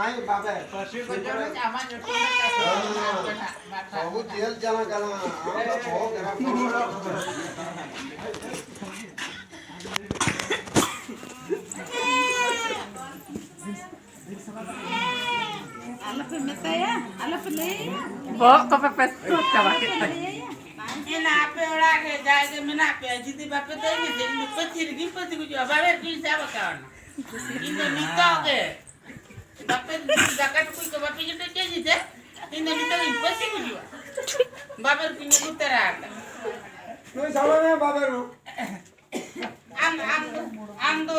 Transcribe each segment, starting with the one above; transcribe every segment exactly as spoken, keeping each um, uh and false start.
ᱟᱭ ᱵᱟᱵᱮ᱾ ᱯᱟᱹᱥᱤ ᱵᱟᱡᱟᱣ ᱨᱮ ᱟᱢᱟᱜ ᱧᱩᱛᱩᱢ ᱨᱮ ᱪᱟᱥ ᱠᱟᱱᱟ᱾ ᱦᱮᱸ᱾ ᱵᱟᱹᱦᱩ ᱡᱮᱞ ᱪᱟᱞᱟᱜ ᱠᱟᱱᱟ᱾ ᱟᱢ ᱫᱚ ᱵᱚᱦᱚᱜ ᱜᱮ ᱵᱟᱢ ᱟᱞᱚᱯᱮ ᱢᱮᱛᱟᱭᱟ, ᱟᱞᱚᱯᱮ ᱞᱟᱹᱭᱟᱭᱟ᱾ ᱵᱚᱦᱚᱜ ᱠᱚᱯᱮ ᱯᱮᱥᱠᱚᱡ ᱪᱟᱵᱟ ᱠᱮᱫ ᱛᱟᱭᱟ᱾ ᱞᱟᱹᱭᱟᱭᱟ᱾ ᱮᱱᱟ ᱟᱯᱮ ᱚᱲᱟᱜ ᱨᱮ ᱡᱟᱦᱟᱸᱭ ᱜᱮ ᱢᱮᱱᱟᱜ ᱯᱮᱭᱟ, ᱡᱩᱫᱤ ᱵᱟᱯᱮ ᱛᱟᱦᱮᱱᱟ ᱥᱮ, ᱤᱧ ᱫᱚ ᱯᱟᱹᱥᱤ ᱨᱮᱜᱮᱧ ᱯᱟᱹᱥᱤ ᱜᱩᱡᱩᱜᱼᱟ᱾ ᱵᱟᱵᱮᱨ ᱠᱤᱱ ᱥᱟᱵ ᱟᱠᱟᱣᱱᱟ᱾ ᱤᱧ ᱫᱚ ᱱᱤᱛᱚᱜ ᱜᱮ ᱵᱟᱯᱮ ᱫᱟᱠᱟ ᱴᱩᱠᱩᱡ ᱠᱚ ᱵᱟᱯᱮ ᱡᱚᱴᱮᱫ ᱠᱮᱫ ᱛᱮ, ᱤᱧ ᱫᱚ ᱱᱤᱛᱚᱜ ᱤᱧ ᱯᱟᱹᱥᱤ ᱜᱩᱡᱩᱜᱼᱟ᱾ ᱵᱟᱵᱮᱨ ᱠᱤᱱ ᱟᱹᱜᱩ ᱛᱟᱨᱟ ᱟᱠᱟᱫ᱾ ᱱᱩᱭ ᱥᱟᱵᱮ ᱢᱮ, ᱵᱟᱵᱮᱨ ᱦᱚᱸ᱾ ᱟᱢ, ᱟᱢ ᱫᱚ, ᱟᱢ ᱫᱚ,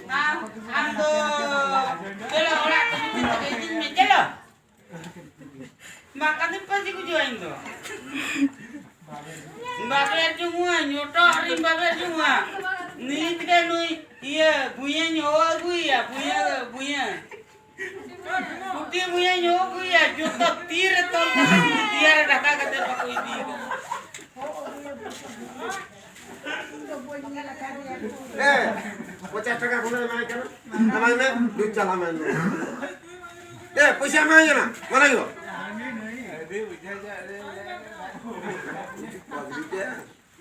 ᱟᱢ, ᱟᱢ ᱫᱚ, ᱪᱚᱞᱚ ᱚᱲᱟᱜ ᱛᱮ ᱢᱤᱫ ᱫᱤᱱ ᱛᱮᱜᱮ ᱤᱫᱤᱧ ᱢᱮ, ᱪᱚᱞᱚ᱾ ᱵᱟᱠᱷᱟᱱ ᱫᱚ ᱯᱟᱹᱥᱤ ᱜᱩᱡᱩᱜᱼᱟ ᱤᱧ ᱫᱚ᱾ ᱵᱟᱵᱮᱨ ᱡᱚᱝᱚᱜᱼᱟ, ᱧᱚᱴᱚᱜ ᱨᱤᱧ ᱵᱟᱵᱮᱨ ᱡᱚᱝᱚᱜᱼᱟ᱾ ᱱᱤᱛ ᱜᱮ ᱱᱩᱭ ᱤᱭᱟᱹ ᱵᱷᱩᱭᱟᱹᱧ ᱦᱚᱦᱚ ᱟᱹᱜᱩᱭᱮᱭᱟ, ᱵᱷᱩᱭᱟᱹ, ᱵᱷᱩᱭᱟᱹ᱾ ᱯᱩᱴᱷᱤ ᱵᱷᱩᱭᱟᱹᱧ ᱦᱚᱦᱚ ᱟᱹᱜᱩᱭᱮᱭᱟ, ᱡᱚᱛᱚ ᱛᱤ ᱨᱮ ᱛᱚᱞ ᱠᱟᱛᱮ ᱫᱮᱭᱟ ᱨᱮ ᱰᱷᱟᱠᱟ ᱠᱟᱛᱮ ᱵᱟᱠᱚ ᱤᱫᱤᱭᱮᱫᱟ᱾ ᱮ, ᱯᱚᱧᱪᱟᱥ ᱴᱟᱠᱟ ᱠᱷᱚᱱᱟᱜ ᱮᱢᱟᱭ ᱠᱟᱱᱟ, ᱮᱢᱟᱭ ᱢᱮ, ᱫᱩ ᱪᱟᱞᱟᱣ ᱢᱮ᱾ ᱮ, ᱯᱚᱭᱥᱟ ᱮᱢᱟᱭ ᱠᱟᱱᱟ, ᱢᱟᱱᱮ ᱜᱚ᱾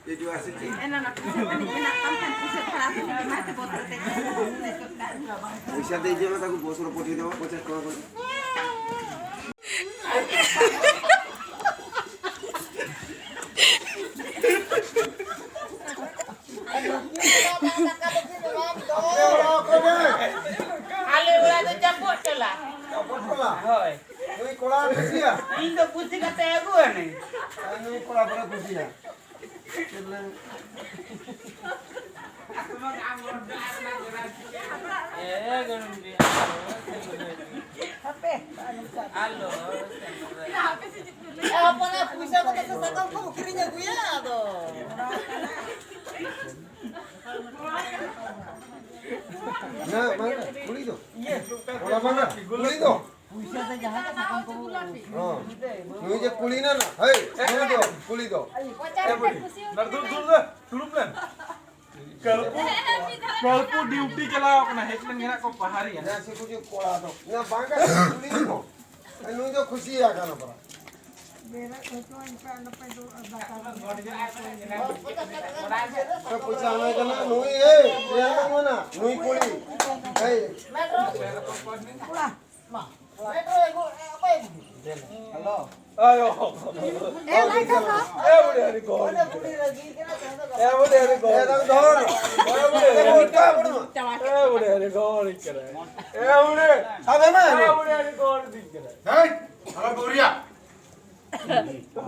ᱮ, ᱡᱩᱣᱟ ᱥᱮ ᱪᱮᱫ? ᱮᱱᱟ ᱱᱟ ᱯᱚᱭᱥᱟ ᱛᱟᱹᱱᱤᱡ ᱢᱮᱱᱟᱜ ᱛᱟᱢ ᱠᱷᱟᱱ, ᱯᱚᱭᱥᱟ ᱛᱷᱚᱲᱟ ᱛᱟᱹᱱᱤᱡ ᱮᱢᱟᱭ ᱛᱮ ᱵᱚᱥ ᱨᱮ ᱫᱮᱡ ᱠᱟᱛᱮ ᱫᱮᱡ ᱠᱚᱜ ᱠᱟᱜ ᱢᱮ᱾ ᱯᱚᱭᱥᱟ ᱫᱮᱡ ᱡᱮ ᱚᱱᱟ ᱛᱟᱠᱚ ᱵᱚᱥ ᱨᱮ ᱯᱚᱴᱷᱮ ᱫᱮᱣᱟ, ᱯᱚᱧᱪᱟᱥ ᱴᱟᱠᱟ ᱠᱷᱚᱱᱟᱜ᱾ ᱟᱞᱮ ᱚᱲᱟᱜ ᱫᱚ ᱡᱟᱹᱯᱩᱫ ᱴᱚᱞᱟ᱾ ᱡᱟᱹᱯᱩᱫ ᱴᱚᱞᱟ? ᱦᱳᱭ᱾ ᱱᱩᱭ ᱠᱚᱲᱟ ᱠᱩᱥᱤᱭᱟ? ᱤᱧ ᱫᱚ ᱠᱩᱥᱤ ᱠᱟᱛᱮ ᱟᱹᱜᱩ ᱟᱹᱱᱟᱹᱧ᱾ ᱟᱨ ᱱᱩᱭ ᱠᱚᱲᱟ ᱠᱚᱲᱟ ᱠᱩᱥᱤᱭᱟ? ᱪᱮᱫ ᱞᱟᱹᱭ? ᱦᱟᱯᱮ᱾ ᱟᱞᱚ᱾ ᱦᱚᱯᱚᱱᱟ ᱯᱚᱭᱥᱟ ᱠᱚᱫᱚ ᱥᱮ ᱥᱟᱠᱟᱢ ᱠᱚ ᱠᱤᱨᱤᱧ ᱟᱹᱜᱩᱭᱟ, ᱟᱫᱚ᱾ ᱱᱟ, ᱵᱟᱝᱟ, ᱠᱩᱲᱤ ᱫᱚ᱾ ᱚᱱᱟ ᱵᱟᱝᱟ, ᱠᱩᱲᱤ ᱫᱚ᱾ ᱯᱩᱭᱥᱟᱹ ᱛᱮ ᱡᱟᱦᱟᱸ ᱠᱚ ᱥᱟᱠᱟᱢ ᱠᱚ ᱦᱚᱸ᱾ ᱱᱩᱭ ᱡᱮ ᱠᱩᱲᱤ ᱱᱟ, ᱦᱮᱭ, ᱱᱩᱭ ᱫᱚ, ᱠᱩᱲᱤ ᱫᱚ᱾ ᱯᱚᱪᱟᱥ ᱴᱟᱠᱟ ᱠᱩᱥᱤ ᱱᱟ, ᱫᱩᱲᱩᱵ, ᱫᱩᱲᱩᱵ ᱞᱮ, ᱫᱩᱲᱩᱵ ᱞᱮ᱾ ᱠᱟᱹᱞᱯᱩ, ᱠᱟᱹᱞᱯᱩ ᱰᱤᱭᱩᱴᱤ ᱪᱟᱞᱟᱣ ᱠᱟᱱᱟ, ᱦᱮᱡ ᱞᱮᱱ ᱜᱮ ᱦᱟᱸᱜ ᱠᱚ ᱯᱟᱦᱟᱨᱤᱭᱟ᱾ ᱱᱮᱥᱮ ᱠᱩᱪᱩ ᱠᱚᱲᱟ ᱫᱚ᱾ ᱱᱟ ᱵᱟᱝ ᱠᱟ ᱠᱩᱞᱤ ᱠᱚ᱾ ᱱᱩᱭ ᱫᱚ ᱠᱷᱩᱥᱤ ᱟᱠᱟᱱᱟ ᱯᱟᱨᱟ᱾ ᱯᱚᱭᱥᱟ ᱮᱢᱟᱭ ᱠᱟᱱᱟ ᱱᱩᱭ, ᱮᱭ, ᱨᱮᱭᱟᱲ ᱠᱟᱱᱟ ᱱᱩᱭ ᱠᱩᱲᱤ᱾ ᱮᱭ᱾ ᱟᱭᱳ᱾ ᱮ ᱵᱩᱰᱷᱤ ᱦᱟᱹᱱᱤ ᱜᱚᱲ᱾ ᱮ ᱵᱩᱰᱷᱤ ᱦᱟᱹᱱᱤ ᱜᱚᱲ᱾ ᱮ ᱫᱟᱢ ᱫᱷᱚᱨ᱾ ᱮ ᱵᱩᱰᱷᱤ ᱦᱟᱹᱱᱤ ᱜᱚᱲ᱾ ᱮ ᱵᱩᱰᱷᱤ ᱦᱟᱹᱱᱤ ᱜᱚᱲ ᱤᱧ ᱠᱟᱱᱟᱭ᱾ ᱮ ᱵᱩᱰᱷᱤ᱾ ᱥᱟᱵᱮ ᱢᱮ᱾ ᱮ ᱵᱩᱰᱷᱤ ᱦᱟᱹᱱᱤ ᱜᱚᱲ ᱤᱧ ᱠᱟᱱᱟᱭ᱾ ᱦᱮᱭ, ᱟᱞᱚ ᱜᱚᱨᱤᱭᱟ᱾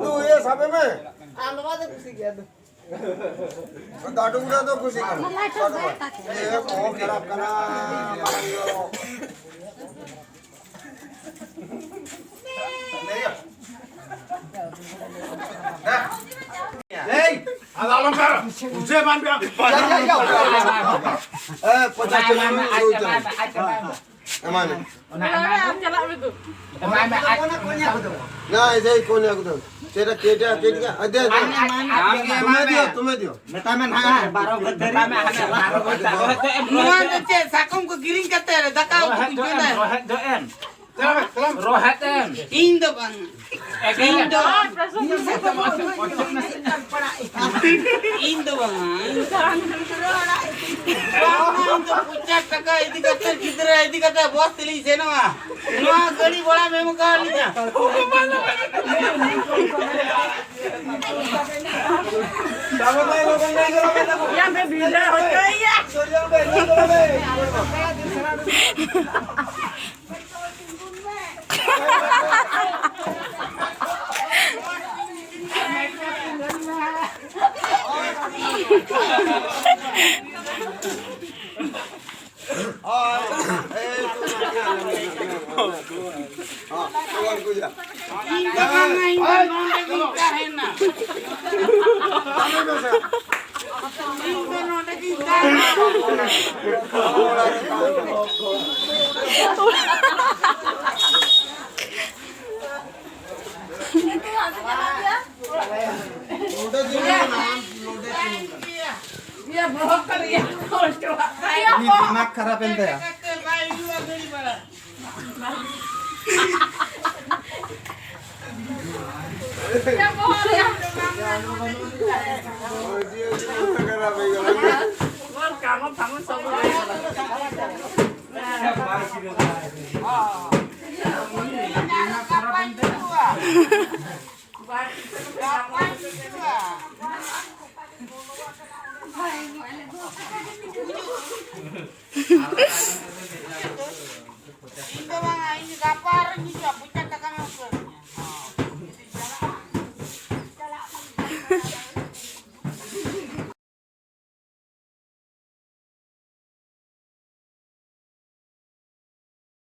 ᱫᱩ ᱮ ᱥᱟᱵᱮ ᱢᱮ᱾ ᱟᱢ ᱫᱚ ᱵᱟᱫᱮ ᱠᱩᱥᱤ ᱜᱮᱭᱟ ᱫᱩ᱾ ᱫᱟᱰᱩ ᱜᱩᱰᱟ ᱫᱚ ᱠᱩᱥᱤ ᱠᱟᱱᱟ᱾ ᱮ ᱠᱚ ᱠᱷᱟᱨᱟᱯ ᱠᱟᱱᱟ᱾ ᱮᱭ, ᱟᱫᱚ ᱟᱞᱚᱢ ᱠᱟᱨ᱾ ᱩᱡᱮ ᱵᱟᱝ ᱵᱤᱭᱟ᱾ ᱮ, ᱯᱚᱪᱟᱥ ᱴᱟᱠᱟ ᱢᱮ, ᱫᱩ ᱴᱟᱠᱟ᱾ ᱮᱢᱟᱭ ᱢᱮ᱾ ᱚᱱᱟ ᱮᱢᱟᱭ ᱢᱮ᱾ ᱮᱢᱟᱭ ᱢᱮ, ᱟᱡ ᱚᱱᱟ ᱠᱚ ᱧᱮᱞ ᱠᱚᱫᱚ᱾ ᱱᱟ, ᱮᱥᱮ ᱦᱤ ᱠᱚᱱᱭᱟ ᱠᱚᱫᱚ᱾ ᱪᱮᱫᱟ, ᱪᱮᱫᱟ, ᱪᱮᱫᱟ, ᱟᱫᱮ, ᱟᱫᱮ᱾ ᱟᱢ ᱜᱮ ᱮᱢᱟᱭ ᱢᱮ᱾ ᱛᱩᱢᱮ ᱫᱤᱭᱚ, ᱛᱩᱢᱮ ᱫᱤᱭᱚ᱾ ᱢᱮᱛᱟᱭ ᱢᱮ ᱱᱟᱦᱟᱜ, ᱵᱟᱨᱚ ᱵᱟᱡᱮ ᱫᱷᱟᱹᱨᱤᱡ᱾ ᱢᱮᱛᱟᱭ ᱢᱮ, ᱦᱟᱱᱮ ᱵᱟᱨᱚ ᱵᱟᱡᱮ ᱫᱷᱟᱹᱨᱤᱡ᱾ ᱱᱚᱣᱟ ᱫᱚ ᱪᱮᱫ, ᱥᱟᱠᱚᱢ ᱠᱚ ᱠᱤᱨᱤᱧ ᱠᱟᱛᱮ ᱫᱟᱠᱟ ᱩᱛᱩ ᱠᱚ ᱡᱚᱢᱟ? ᱨᱚᱦᱮᱫ ᱫᱚ ᱮᱢ᱾ ᱨᱚᱦᱮᱫ ᱮᱢ᱾ ᱤᱧ ᱫᱚ ᱵᱟᱝ᱾ ᱮᱠᱮᱱ᱾ ᱤᱧ ᱫᱚ ᱵᱟᱝ᱾ ᱤᱧ ᱫᱚ ᱵᱟᱝ᱾ ᱤᱧ ᱫᱚ ᱯᱚᱧᱪᱟᱥ ᱴᱟᱠᱟ ᱤᱫᱤ ᱠᱟᱛᱮ, ᱜᱤᱫᱽᱨᱟᱹ ᱤᱫᱤ ᱠᱟᱛᱮ ᱵᱚᱥ ᱛᱮᱞᱤᱧ ᱥᱮᱱᱚᱜᱼᱟ᱾ ᱱᱚᱣᱟ ᱜᱟᱹᱰᱤ ᱵᱷᱟᱲᱟ ᱮᱢ ᱠᱟᱣ ᱞᱤᱧᱟ᱾ ᱭᱟ ᱵᱮ ᱵᱷᱤᱲ ᱦᱚᱪᱚᱭᱮᱭᱟ᱾ ᱤᱧ ᱫᱚ ᱵᱟᱝᱟ, ᱤᱧ ᱫᱚ ᱱᱚᱰᱮ ᱜᱤᱧ ᱛᱟᱦᱮᱱᱟ᱾ ᱤᱧ ᱫᱚ ᱱᱚᱰᱮ ᱜᱤᱧ ᱛᱟᱦᱮᱱᱟ᱾ ᱱᱚᱰᱮ ᱫᱚ ᱵᱟᱝᱟ, ᱱᱚᱰᱮ ᱫᱚ ᱵᱟᱝᱟ᱾ ᱫᱤᱢᱟᱜᱽ ᱠᱷᱟᱨᱟᱯ ᱮᱱ ᱛᱟᱭᱟ᱾